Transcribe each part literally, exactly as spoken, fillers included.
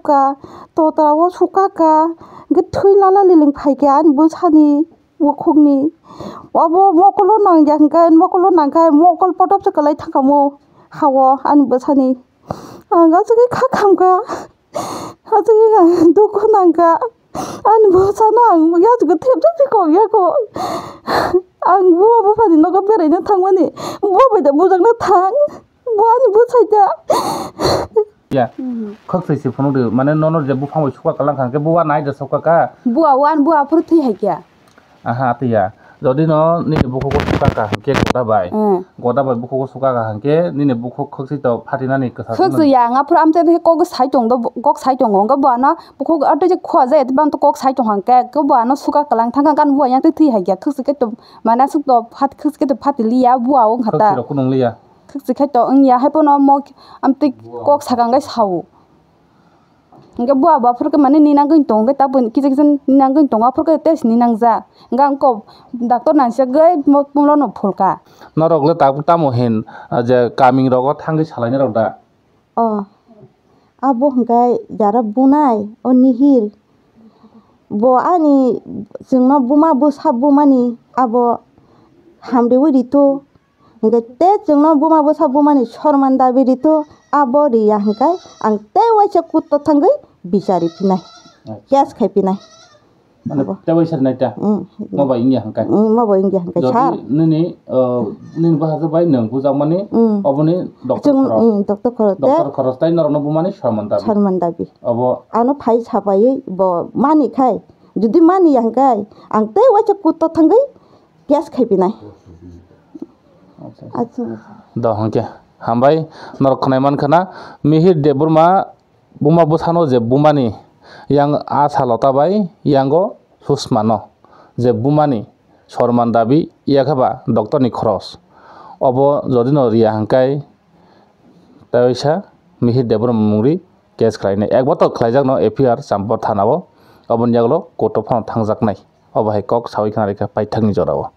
ka, totra o suka ka, hwnkhe thwi lala liling phai kha ani bwsani bukhukni. Obo mokolo nangya hwnkhe, mokolo nangkhe mokol potop se kwlai thangkamo ha-o ani bwsani. Ang aswk khe kha khamkha, aswk khe ang dukhu nangkha. Ani bwsano ang yajagwi thepjak se kok ya kok. Ang buma buphani nogo beraina thangmani, bo bai da bujakna thang, bo ani bwsai da. Ya, khwksai se phunuk di, mane nono je buphang bai suka kalang kha hwnkhe buwa nai da suka ka. Buwa wan, buwa phuru thwi hai kya. Aha, atwi ya. Jodi no nini bukhugo suka ka hwnkhe goda bai. Hmm. Goda bai bukhugo suka ka hwnkhe nini bukhuk khwksai to phatinani kwsa. Khwksai ya, nga phuru amte kok sai tong do, kok sai tongo, hwnkhe buwa no bukhuk atwi je khwa jai, tei bam to kok sai tong hwnkhe, khe buwa no suka kalang thang kan buwa yang twi thwi hai kya, khwksai khe to, mane aswk to phat, khwksai khe to phatiliya, buwa wng kha ta. Khwksai rok kunung liya. Khwksai khai to wngya, hai phano mo amtwi kok sakang kai sao. Hwnkhe buwa buwa phurkhe mani ninangwi tongo, hwnkhe tabuk kisa kisa ninangwi tongo, aphurkhe tei ninangja. Hwnkhe ang kok doctor nangsiya gwi mo-, molo no phulka. Norok le tabuk tamo hin, ah, je kaming rogo thangwi salainai rok da? O, abo hwnkhe jara bunai, o nihil. Bo ani chwngno buma bwsa bumani abo hamriwi rito. Hwnkhe tei chwngno buma bwsa bumani sorman dabi rito, abo riya hwnkhe ang tei waisa kutto thangwi bichari phinai, Acha. Case khai phinai. Mane abo. Tei waisa rinai ta? Mm. Mo bai wngya hwnkhe? Mm, mo bai wngya hwnkhe, Jodi sir. Nini, uh, nini bahai bai nwng bujakmani, Mm. oboni doctor Chwng, khorok. Mm, doctor khorok tei Doctor khorok tei norokno bumani sorman dabi. Sorman dabi. Obo. Ano phai sapaiwi bo mani khai, jodi mani ya hwnkhe ang tei waisa kutto thangwi case khai phinai. Acha. Acha, acha. Do hwnkhe hambai norok khwnai mankha na Mihir Debbarma buma bwsano je bumani yang Asha Lota bai yango Susma no je bumani sorman dabi yakhe ba doctor ni khoros obo jodi no riya hwnkhe tei waisa Mihir Debbarma mungri case khlainai. Ekbar to khlaijakno F I R Champur thana o, oboni yagulo court o phano thangjaknai. Obo hai kok sawi khna rikha paithakni jorao.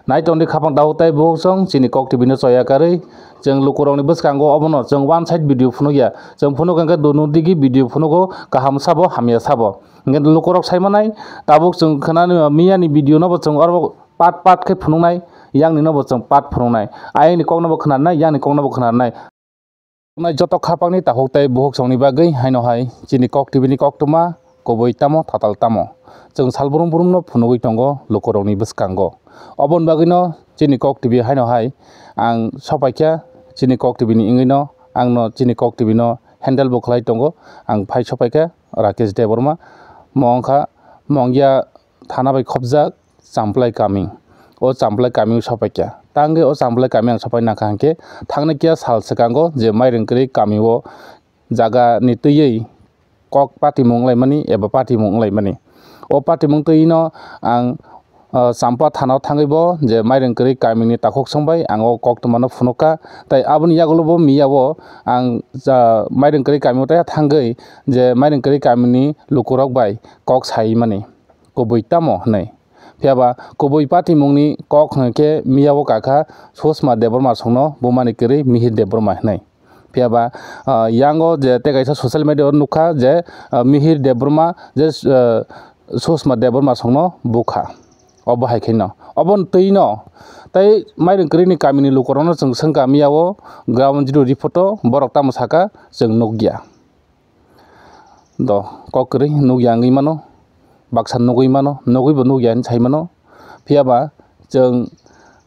Nai tongdi khapang dahu tei buhuk song chini kok T V no choya karwi. Chwng lukurokni bwskango obono chwng one side video phunukya. Chwng phunuk hwnkhe dunu digi video phunugo kaham sabo hamya sabo. Hwnkhe lukurok sai manai tabuk chwng khwnani miyani video no bo chwng oro part part khe phunuknai, yangni no bo chwng part phunuknai. Ayangni kok no bo khwnanai, yangni kok no bo khwnanai. Nai joto khapangni takhuk tei buhuk songni bagwi haino hai chini kok T V ni koktwma kubui tamo thatal tamo. Chwng sal brum brum no phunugwi tongo lukurokni bwskango. Oboni bagwino chini kok T V haino hai ang sopaikha chini kok T V ni wngwino ang no chini kok T V no handle bo khlai tongo. Ang phai sopaikha Rakesh Debbarma, mo wngkha Mongya thana bai khopjak Champlai kaming. O Champlai kaming sopaikha. Tangwi o Champlai kaming ang sopai nangkha hwnkhe thangnaikya sal swkango je Mairengkwrwi kamio jaga ni twiwi kok patimung wnglaimani eba patimung wnglaimani. O patimung twino ang, ah, Champa thana o thangwi bo je Mairengkwrwi kamini takhuk songbai ang o koktwmano phunukha. Tai aboni yagulo bo miyao ang ja Mairengkwrwi kamio tei thangwi je Mairengkwrwi kamini lukurok bai kok saimani. Kubui tamo hwnwi. Phiya ba kubui patimungni kok hwnkhe miyao kakha Susma Debbarma songno bumani kwrwi Mihir Debbarma hwnwi. Phiya ba, ah, yango je tei kaisa social media o nukha je, ah, Mihir Debbarma je, ah, Susma Debbarma songno bukha. Obo hai khe no. Oboni twi no tei Mairengkwrwini kamini lukurokno chwng swngkha miyao ground zero report o borok tamo saka chwng nukya. Do, kok kwrwi nukya wngwi mano, baksa nugwi mano, nugwi bo nukya hinwi sai mano. Phiya ba chwng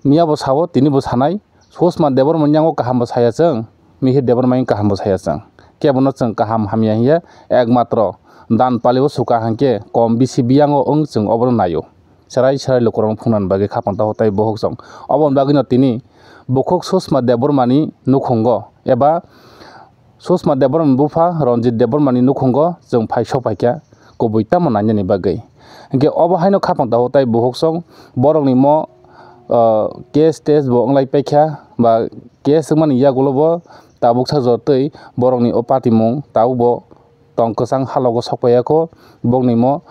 miya bo sao, tini bo sanai, Susma Debbarma ni yango kaham bo saya chwng, Mihir Debbarma ni kaham bo saya chwng. Kebono chwng kaham hamya hinya, ekmatro dan pali o suka hwnkhe kom bisi biyango wng chwng obono naio. Chwrai chwrai lukurokno phungnani bagwi khapang takhuk tei bohok song. Oboni bagwino tini bukhuk Susma Debbarmani nukhungo eba Susma Debbarmani bupha Ranjit Debbarmani nukhungo chwng phai sok phaikha kubui tamo nainani bagwi. Hinkhe obo haino khapang takhuk tei bohok song borokni mo, ah, case test bo wnglai paikha ba case wngmani yagulo bo tabuksa jotoi borokni o patimung tabukbo tong kwchang halogo sokpaiya kho, bokni mo,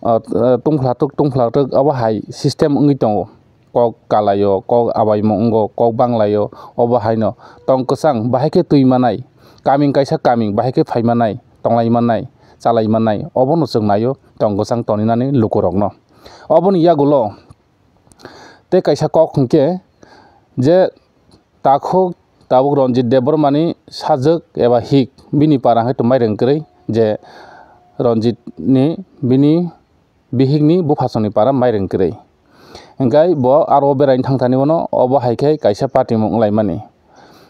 ah, tungphla twk, tungphla twk, abo hai system wngwi tongo. Kok kalaio, kok abaimung wngo, kok banglaio, obo haino tong kwchang bahai khe twi manai, kaming kaisa kaming bahai khe phai manai, tonglai manai. chalai mannai, obono chwng naio tong kwchang toninani lukurokno. Oboni yagulo tei kaisa kok hwnkhe je takhuk tabuk Ranjit Debbarmani sajwk eba hik bini para hwnkhe tongmai rwng kwrwi je Ranjitni bini bihikni buphasongni para mairwng kwrwi. Hwnkhe bo aro beraini thangthani uano obo hai khe kaisa patimung wnglaimani.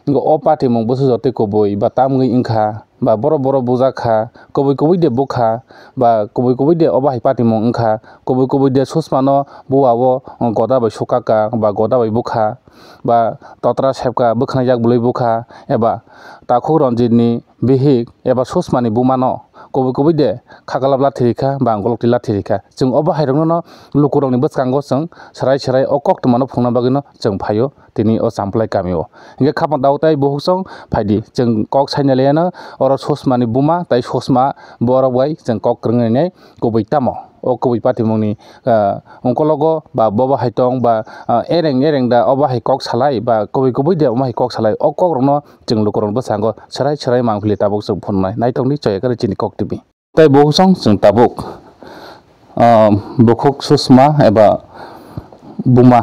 Hwnkhe o patimung bwswk jotoi kubui ba tamgwi wngkha, ba borok borok bujak kha, kubui kubui de bukha, ba kubui kubui de obo hai patimung wngkha, kubui kubui de susmano buao goda bai sukaka, ba goda bai bukha, ba totra sepka bwkhwnai yak bwlwi bukha, eba takhuk Ranjitni bihik eba susmani bumano kubui kubui de khakalap lathi rikha ba angkolokti lathi rikha. Chwng obo hairokno no lukurokni bwskango chwng swrai swrai o koktwmano phungna bagwino chwng phaio tini o Champlai kamio. Hwnkhe khapang tao tai bukhuk song phaidi chwng kok saina leyano oro susmani buma tai susma borok bai chwng kok kwrwngnainai kubui tamo. O kubui patimungni, ah, ongkologo ba bobo hai tong ba, ah, ereng ereng da obo hai kok salai ba kubui kubui de omo hai kok salai o kokrokno chwng lukurokni bwskango swrai swrai mangpili tabuk chwng phunuknai. Naitokni choya kwrwi chini kok T V. Tei bukhuk song chwng tabuk, ah, bukhuk susma eba buma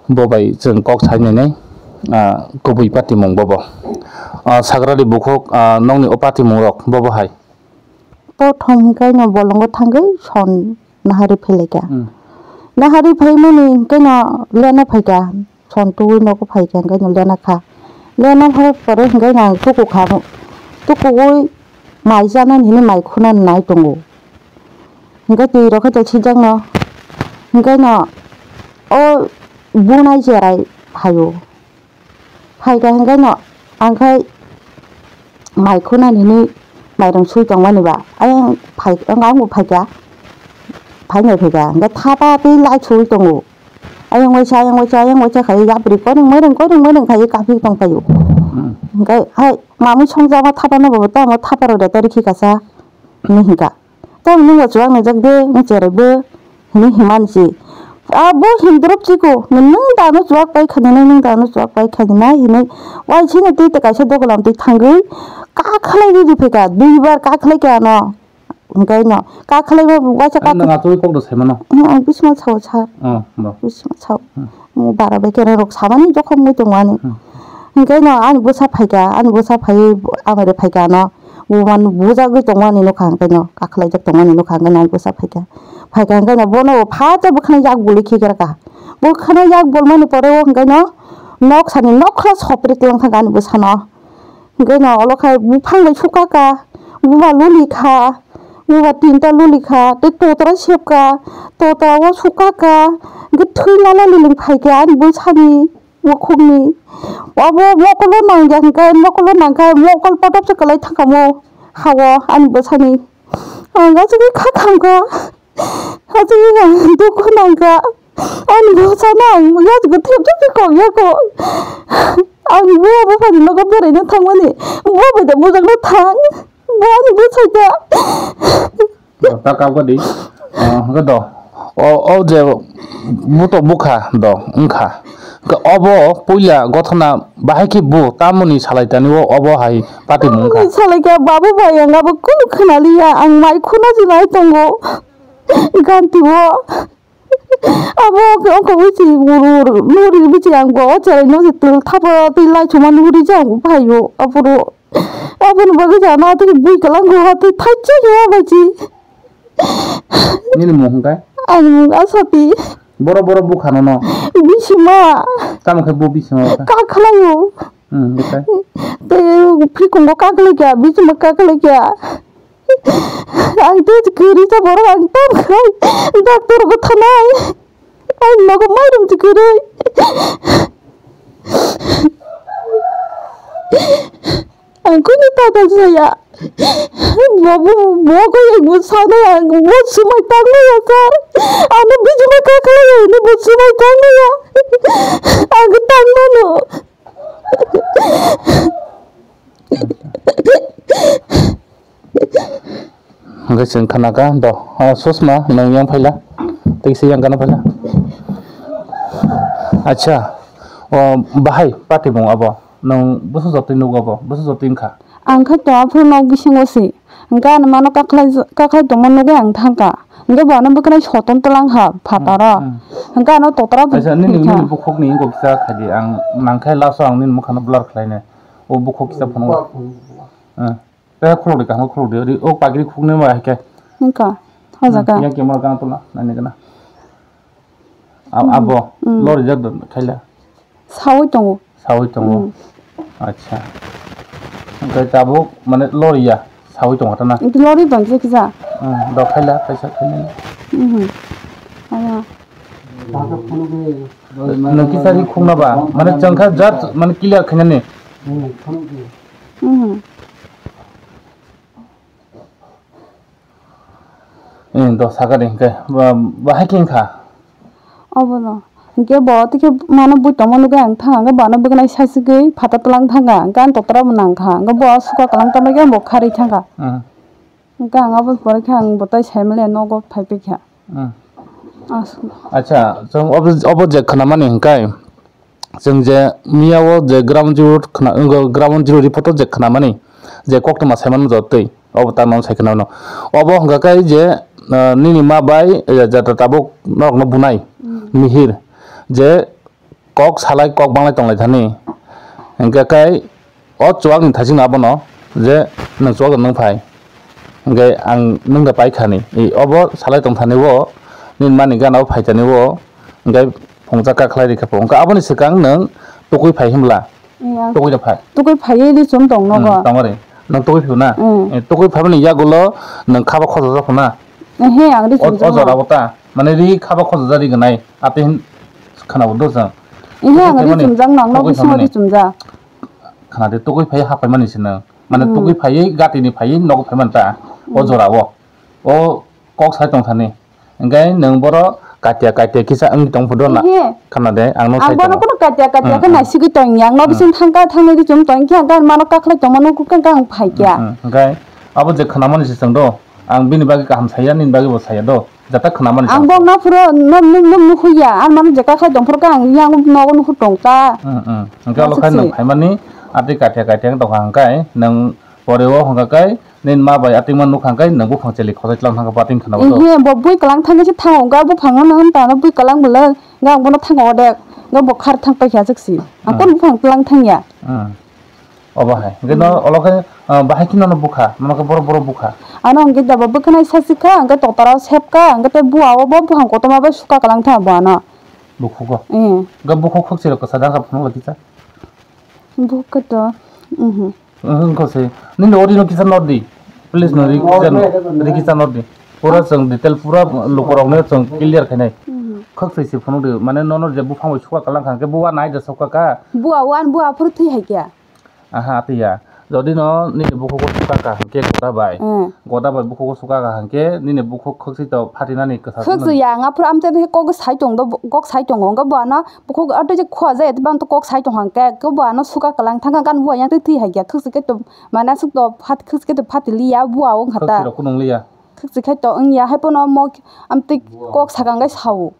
bo bai chwng kok sainainai, ah, kubui patimung bobo. Ah, sagradi bukhuk, ah, nokni o patimungrok bobo hai. Prothom hwnkhe no bolongo thangwi son nahari phailaikha. Hmm. Nahari phaimani hwnkhe no lena phaikha. Son twi nogo phaikha hwnkhe no lena kha. Lena phai pore hwnkhe no ang tukukha. Tukugwi mai chanani hwnwi mai khunani nai tongo. Hwnkhe twi rok khe tei sijakno. Hwnkhe no o bunai cherai phaio. Phaikha hwnkhe no, ang khai mai khunani hinwi mairung sui tongmani ba. Ayang phai, ang, ang bo phaikha, phainai phaikha. Hwnkhe thapa tei light sui tongo. Ayang waisa, ayang waisa, ayang waisa khai yapri koirwng mairwng, koirwng mairwng khai kaphi tong phaio. Hmm. Hwnkhe hai mamui songjakma thapano bo tamo thapa rok de tori khi kasa hinwi hwnkha. Tei nwng bo chuwak nwijak de, nwng cherai bo, hinwi himani se. Abo himdrop chiko, nwng dano chuwak pai khani nai, nwng dano chuwak pai khani nai hinwi. Waisino tei kaisa dogolam twi thangwi kakhlai ridi phaikha, duibar kakhlai kha ano. Hwnkhe no kakhlai bo waisa. Ano kakhlai. Nwng atwi kok do saimano? Nwng ang bisma sao sa. Oh, bo. Bisma sao. Hmm. Nwng bara bai kere rok samani jokhom wngwi tongo ani. Hmm. Hwnkhe no ani bwsa phaikha, ani bwsa phaiwi amari phaikha ano. Bo man bujagwi tongmani nukha hwnkhe no, kakhlaijak tongmani nukha hwnkhe no, ani bwsa phaikha. Phaikha hwnkhe no bono phatsa bwkhani yak boli khikraka. Bwkhani yak bolmani pore o hwnkhe no nok sani nokha sopri twlang thangkha ani bwsano. Hwnkhe no olo khai buphang bai sukaka, buba luli kha, buba tinta luli kha, tei totra sepka, totra o sukaka, hwnkhe thwi lala liling phaikha ani bwsani. Bukhukni. Obo mokolo nangya hwnkhe, mokolo nangkhe mokol potop se kwlai thangkamo. Hao ani bwsani. Ang asugwi kha thangkha. Asugwi ang dukhu nangkha. Ani bwsano ang yajagwi thepjak kok yako. Ang buya buphani nogo beraina thangmani. Bo bai da bujakna thang. Bo ani bwsai da. Ta kap gadi. Ah, hwnkhe do. O, o je buto bukha do wngkha. Hwnkhe obo puila gothona bahai khe bu tamoni salai tani o obo hai patimung wngkha. Salai khe babu bai ang abo kunu khwnaliya, ang mai khuna jinai tongo. Ganti o. Abo wngkha wngkha wisi uru uru nuri wisi ang bo o cherai no se tel thapa tei lai chuma nuri je ang bo phaio aphuru. Aboni bagwi jana tei bui kwlango ha tei thaisa ya baji. Nini mung hwnkhe? Ani mung Asati. Boro boro bukha nono? Bisima. Tamo khe bo bisima wngkha? Ka khlaio. Hmm, bwtai? Tei phikungo ka khlai kya, bisima ka khlai kya. Ang tei kwrwi sa borok ang tam khai. Doctor go thanai. Ang nogo mairum twi kwrwi. Ang kunu tata saya. Bobo, bogo yang bo sana yang bo sumai tangna ya sir. Ano bijima kakala ya ini bo sumai tangna ya. Ang tangmano. Hwnkhe chwng khanakha do, ah, Susma, nwng yang phaila, tei kisa yang gana phaila. Acha, o bahai patimung abo, nwng bwsajotwi nugo abo, bwsajotwi wngkha? Ang khe tong aphuru nok bisingo se, Hwnkhe ano mano kakhlai, kakhlai tongma nugwi ang thangkha. Hwnkhe bo ano bwkhwnai soton twlang kha phataro. Hmm, hmm. Hwnkhe ano totra bo Aisa, nini, thwikha. Nini bukhukni wngkok kisa khaidi, ang nangkhe last o ang nini mwkhano blur khlainai. O bukhuk kisa phunukgo. Hmm. Tei khulukdi, kaham khulukdi. Ri, o pagri khuknwi ma hai khe. Wngkha. O jaga. Hmm, yang camera gana tula, nani gana. Ab-, Hmm. Abo, Hmm. Lori jak do khaila. Sawi tongo. Sawi tongo. Hmm. Acha. Hwnkhe tabuk, mane, lori ya, sawi tongo tana. Lori tong kisa kisa. Hmm, do khaila, kaisa khaila. Hmm. Aya. Nang kisa ri khukna ba, mane, chwng kha jat, mane, clear khainani. Hmm. Eh, do saka de hwnkhe, ba, bahai khe wngkha? Obono. Hwnkhe bo tikhe mano bui tongma nugwi ang thang, hwnkhe bo ano bwkhnai saichigwi phatha twlang thangkha, hwnkhe ang totra bo nangkha, hwnkhe bo suka kwlang tongma khe bo kharwi thangkha. Hmm. Hwnkhe ang abo pore khe ang bo tai saimaliya nogo phaiphikha. Hmm. Aswk. Acha, chwng obo, obo je khwnamani hwnkhe, Chwng je miya o je ground zero khna-, wngkha ground zero report o je khnamani, je koktwma saimanma jotoi, obo ta nono sai khna mano. Obo hwnkha khe je, ah, nini ma bai, eh, jata tabuk norokno bunai, Mm. Mihir, je kok salai kok banglai tonglai thani. Hwnkha khe o chuwak ni thaiching abono je nwng chuwak nwng phai. Hwnkhe ang nwng da pai khani. I obo salai tong thani o, nini mani gana o phai thani o, hwnkhe phungsa kha khlai rikha pho. Hwnkhe aboni swkang nwng tukui phai hwnbla? Iya. Tukui da phai. Tukui phaiwi ri chum tong nogo. Hmm, tong ri. Nwng tukui phio na? Hmm. Eh, tukui phaimani yagulo nwng khaba khosojak pho na? Ehe, ang ri O, chum o jora o ta. Mane ri khaba khosojak ri gnai. Ate hin khana bo do jang. Ehe, ang ri Phaimani chum jak nang no tukui bising phaimani. Ri chum jak. Khana de tukui phai hapai mani se nwng. Mane Hmm. Tukui phaiwi, gatini phaiwi, nogo phaiman ta. O Hmm. Jora o. O kok sai tong thani. Hwnkhe nwng boro katia katia kisa wngwi tong phudo na. Ehe. Khana de, ang no Ang sai bono tongo. Kuno katia katia Hmm, khe hmm. Naisigwi tong yang. No Hmm. Bising thangka thangwi ri chum tong khe, ang mano kakhlai tongma nukha khe ang phai kya. Hmm, hmm. Hwnkhe abo je khnamani se chwng do. Ang bini bagwi kaham saya, nini bagwi bo saya do. Jata khnamani Ang chwng. Bo no phuro, no, no, no, nukhung ya. Ang mano je kakhlai tong phuro khe ang yang nogo nukhung tong ta. Hmm, hmm. Hwnkhe abo khe Aswk se. Nwng phaimani ati katia katia wng tongkha hwnkhe nwng pore o hwnkha khe nini ma bai atingma nukha hwnkhe nwng buphang cheli khosai tlang thangkha bating khna bo to. Ehe, bo bui kwlang thangwi se thango, wngkha buphang no hwn tano bui kwlang bwle, wngkha ang bono thango ode, wngkha bo khar thang paikha aswk se. Ang Hmm. Kon buphang kwlang thangya. Hmm. Obo hai. Hwnkhe no Hmm. Olo khe, ah, bahai kheno no bukha, nono khe boro boro bukha. Ano hwnkhe daba bwkhanai sachikha, hwnkhe totara sepkha, hwnkhe tei bua o bo buphang kotorma bai suka kwlang thangya bo ano. Bukhugo. Eh. Hwnkhe bukhuk khwk sirok kwsa dangkha phunukla kisa. Bukhuk khe to, mhm. Wngkha se. Nini audio no kisa nordi. Please no ri kisa no, ri kisa nordi. Pura chwng detail pura lukurokno chwng clear khainai. Mhm. Khwk swi se phunukdi. Mane nono je buphang bai suka kwlang kha hwnkhe bua nai da sokha kha. Bua wan bua phuru thwi hai kya. Aha, atiya. Jodi no nini bukhugo suka kha hwnkhe goda bai. Hmm. Goda bai bukhugo suka kha hwnkhe nini bukhuk khwk swi to phatinani kwsa. Khwk swi ya, nga phuru amchai kok sai tong do, kok sai tongo. Hwnkhe bua no Bukhuk aro tei khua jaya tei bang to kok sai tong hang khe, khe bo ano suka kwlang thang kha, gan bua yang tei twi hai khe, khwk se khe to, mane aswk to phat, khwk se khe to phat li ya, bua wng kha ta. Khwk se rok kunung li ya. Khwk se khe to wng ya, hai pono mo am tei kok sakang khe sao.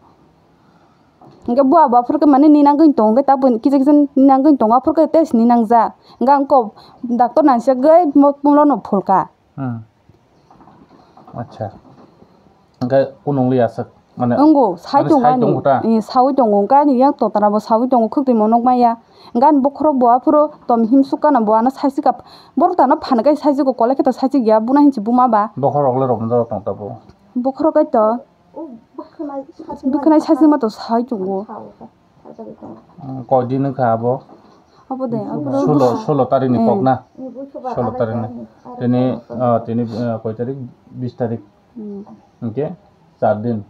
Hwnkhe bua bo aphuru khe mane ninang gwi tong khe, ta bo kisa kisa ninang gwi tong, aphuru khe tei ninang ja. Hwnkhe ang kok doctor nangsiya gwi mo, mo no phul kha. Hmm. Acha. Hwnkhe kunung li aswk, mane, Wngo, sai mane tongo sai ani. Tongo ta? Eh, saui tongo, hwnkhe ani yang totara bo saui tongo, khwk twi mo nuk maya. Hwnkhe ani bokhorok bo aphuru tom him suk kana bo ano sai sika, borok tano phan khe sai siko, kolai khe to sai sik ya, buna hinsi buma ba. Bokhorok le rok jora tong ta bo? Bokhorok kai to. Bwkhwnai sachima to sai tongo. Mm, koi din wngkha abo? Abo de, abo de. Sulo, sulo tarikni kok na? Sulo tarikni. Tini, ah, tini, ah, koi tarik? Bis tarik. Mm. Hwnkhe char din.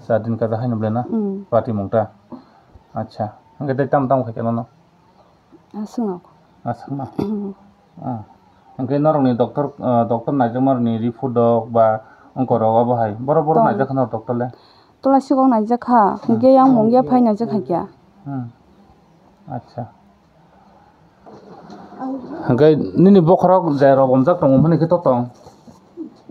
Char din kaisa haino belai na? Mm. Patimung ta? Acha. Hwnkhe tei tamo tamo khaikhe nono? Aswk no. Aswk no? Mm. Ah. Hwnkhe norokni doctor, ah, doctor naijakmarokni report rok ba wngkorok abo hai? Borok, borok tong. Naijak kha norok doctor le? Tola sikok naijak kha. Hmm. Hwnkhe yang mung ya phai naijak kha kya? Hmm. Acha. Hwnkhe nini bokhorok je rok omjak tongo hwnwi khe to tong?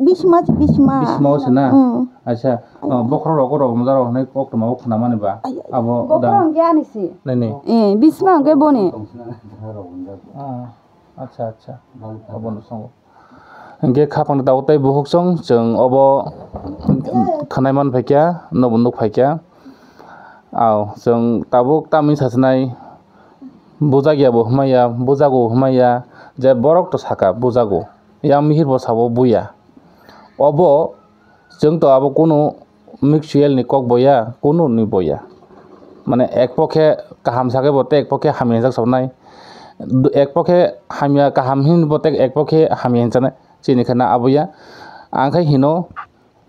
Bisma se, bisma. Bisma o se na? Hmm. Acha. Oh, bokhorok rok rok omjak rok hwnwi koktwma o khwnamani ba? Ai, ai. Abo bokhorok da. Hwnkhe ani se. Nini? Eh, bisma hwnkhe boni. Ah. Acha, acha. Abono songo. Hingke khapang tabuk tei bukhuk song chwng obo khwnai man phaikha, nobo nuk phaikha. Aw, chwng tabuk tamni sasinai bujak ya bo hwnmaya, bujago hwnmaya, je borok to saka bujago, yang mihir bo sabo buya. Obo chwng to abo kunu mutual ni kok boya, kunu ni boya. Mane ek pokhe kaham sakhe bo tei ek pokhe hamya hinjak sabnai. Ek pokhe hamya kaham hin bo tei ek pokhe hamya hinjaknai. Chini khe na aboya. Ang khe hino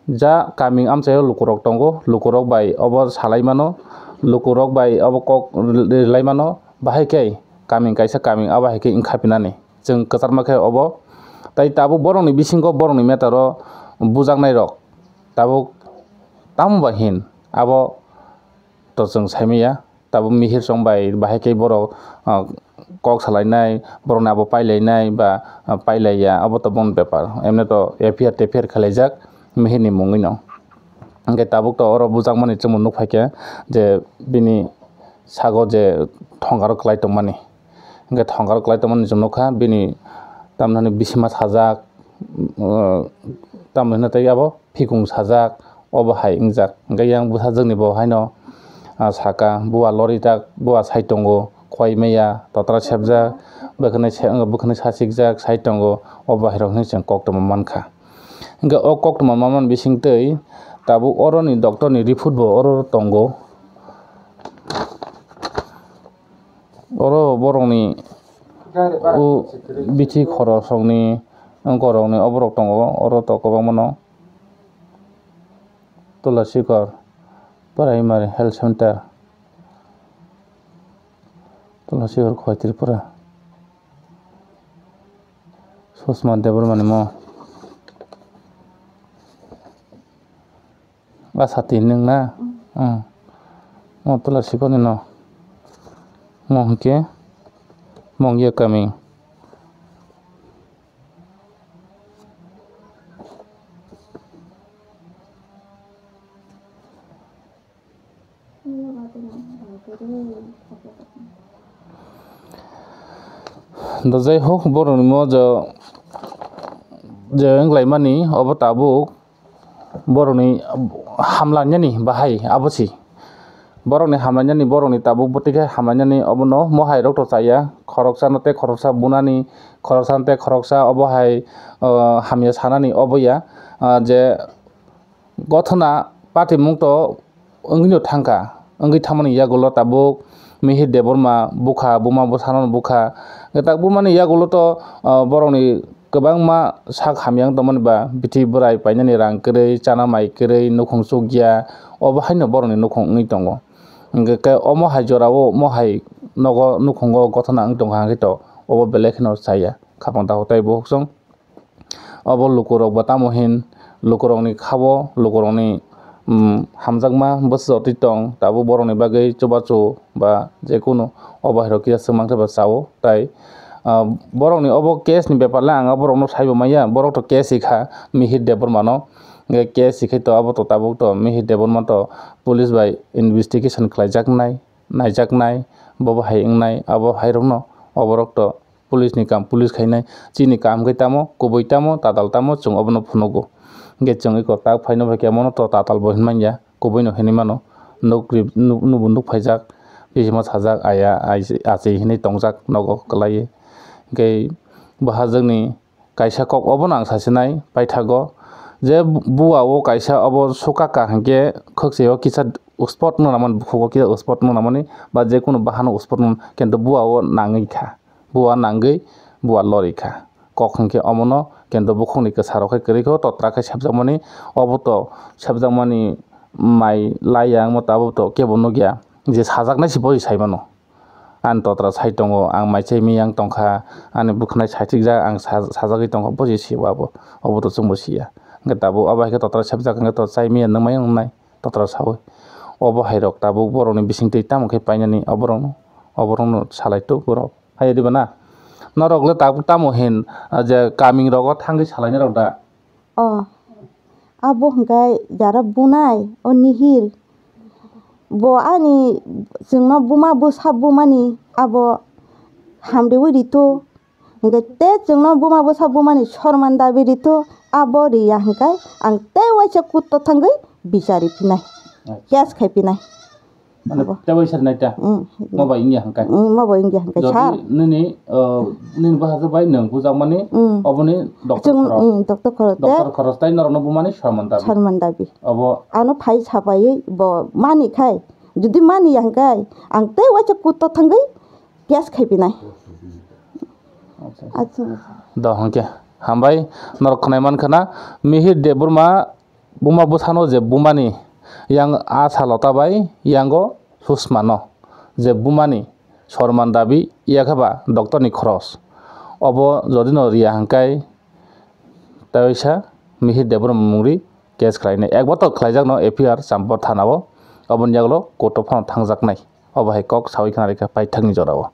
ja kaming amchaio lukurok tongo, lukurok bai obo salai mano, lukurok bai obo kok rilai mano, bahai khe kaming kaisa kaming abo hai khe wngkha pinani. Chwng kwcharma khe obo. Tai tabuk borokni bisingo borokni matter o bujaknairok tabuk tamo bai hin abo to chwng saimanya. Tabuk mihir song bai bahai khe borok, ah, kok salainai, borokni abo pailainai ba, ah, pailaiya, abo to boni bepar. Emne to F I R T F I R khwlaijak mihirni mungwi no. Hingke tabuk to oro bujakmani chwngno nuk phaikha je bini sago je thongaro kwlai tongmani. Hingke thongaro kwlai tongmani chwng nukha bini tamni hwnwi bisima sajak, uh, tamni hwnwi tei abo phikung sajak, obo hai wngjak. Hingke yang bwsajwkni bo haino, ah, saka, bua lorijak, bua sai tongo, khoi maya, totra sepjak, bwkhwnwi se-, bwkhwnwi sasikjak sai tongo, obo hai rok hinwi chwng koktwma mankha. Hingke o koktwma manmani bisingtwi tabuk oroni doctorni report bo oro tongo. Oro borokni o bithi khoroknwi, wngkoroknwi oborok tongo, oro to kwbangmano. Tulasikor Primary Health Center, Tulasikor Khowai Tripura. Susma Debbarmani mo. Asati nwng na? Mm. Mo Tulasikor ni no. Mo hwnkhe Mongya kami. Do jai hok, borokni mo je, je wnglaimani obo tabuk borokni hamlainani bahai abo si. Borokni hamlainani, borokni tabuk bwtwi khe hamlainani obono mohai rok to chaya, khoroksano tei khoroksa bunani, khoroksano tei khoroksa obo hai, o, hamya sanani obo ya, o, je gothona patimung to wngwino thangkha, wngwi thangmani yagulo tabuk Mihir Debbarma bukha, buma bwsano bukha. Hwnkhe tak bumani yagulo to, ah, borokni kwbangma sak hamya wng tongmani ba, bithi bwrai painani rang kwrwi, chana mai kwrwi, nukhung chukya, obo haino borokni nukhung wngwi tongo. Hwnkhe khe omo hai jorao, omo hai nogo nukhungo gothona wng tongkha hwnkhe to obo belai kheno chaya, khapang takhuk tei bukhuk chwng. Obo lukurok bo tamo hin, lukurokni khao, lukurokni, mm, hamjakma bwswk twi tong, tabuk borokni bagwi chubachu ba jekunu obo hai rok kisa swk mangsa ba chao. Tai, ah, borokni obo case ni bepar le ang borokno saibo manya, borok to case rikha Mihir Debbarma no. Hwnkhe case rikhai to abo to tabuk to Mihir Debbarma to police bai investigation khlaijaknai, naijaknai, bobo hai wngnai, abo hai rokno oborok to police ni kam police khainai, chini kam khe tamo, kubui tamo, tatal tamo, chwng obono phunugo. Hwnkhe chwng eko tak phaino bai khe mono to tatal bo hinmanya, kubui no hinwi mano. Nuk ri-, nuk, nubo nuk phaijak, bisima sajak, aya, ai-, achai hinwi tongjak nogo kwlaiwi. Hwnkhe bo hajwkni kaisa kok obono ang sasinai paithago, je bu-, bua o kaisa obo sukaka hwnkhe khwksai o kisa uspot nwnamani, bukhugo kisa uspot nwnamani, ba jekunu bahano uspot nwn, kintu bua o nangwi kha. Bua nangwi bua lori kha. Kok hwnkhe omono, kintu bukhukni kwsarok khe kwrwi kho, totra khe sepjakmani, obo to sepjakmani mai laiya wngma tabuk to kebo nukya, je sajaknai se bo se sai mano. Ani totra sai tongo, ang mai chai miyang tongkha, ani bwkhwnai saichikjak, ang sa-, sajagwi tongkha, bo se sibo abo, obo to chwngbo siya. Hwnkhe tabuk abo hai khe totra sepjak hwnkhe to chai miya nungmai wngnai. Totra saui. Obo hai rok tabuk borokni bisingtwi tamo khe painani oborokno, oborokno salai tok borok. Hai diba na? Norok le tabuk tamo hin, ah, je kaming rogo thangwi salainai rok da? O, abo hwnkhe jara bunai, o Nihir. Bo ani chwngno buma bwsa bumani abo hamriui rito. Hingke te chwngno buma bwsa bumani sorman dabi rito, abo riya hingke ang tei waisa kutto thangwi bichari phinai, case khai phinai. Mane tei waisa rinai ta? Mm. Mo bai wngya hingke? Mm, mo bai wngya hingke, sir. Nini, uh, nini bahasa bai nwng bujakmani, mm, oboni doctor chwng, khorok. Mm, doctor khorok te. Doctor khorok tai norokno bumani sorman dabi. Sorman dabi. Obo. Ano phai sapaiwi bo mani khai. Jodi mani ya hingke ang tei waisa kutto thangwi case khai phinai. Acha. Acha. Do hingke. Hambai norok khwnai mankha na Mihir Debbarma buma bwsano je bumani yang Asha Lota bai yango Susma no je bumani sorman dabi yakha ba doctor ni khoros. Obo jodi no riya hingke tei waisa Mihir Debbarma mungri case khlainai. Ek botor khlaijakno F I R Champur thanao, oboni yagulo court-o phano thangjaknai. Obo hai kok sawi khna rikha paithakni jorao.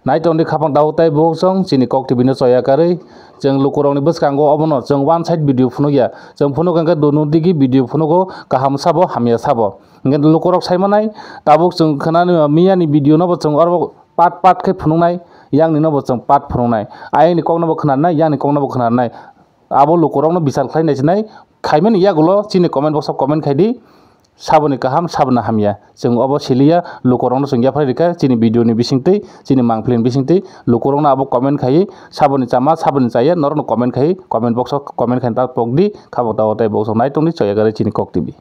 Nai tongdi khapang tabuk tei bukhuk chini Kok T V no choya karwi, chwng lukurokni bwskango obono chwng one side video phunukya. Chwng phunuk hwnkhe dunu digi video phunugo, kaham sabo, hamya sabo. Hwnkhe lukurok saimanai, tabuk chwng khwnani miyani video no bo chwng oro part part khe phunuknai, yakni no bo chwng part phunuknai. Ayangni kokno bo khwnanai, yakni kokno bo khwnanai. Abo lukurokno bichar khlai naisinai, khaimani yagulo chini comment box o comment khaidi, saboni kaham, saboni hamya. Chwng obo siliya, lukurokno chwng yaphai rikha, chini video ni bisingtwi, chini mangpili ni bisingtwi, lukurokno abo comment khaiwi, saboni chama, saboni chaya, norokno comment khaiwi, comment box o comment khaina ta pokdi, khabo tao tei box o nai tongdi, choya gari chini Kok T V.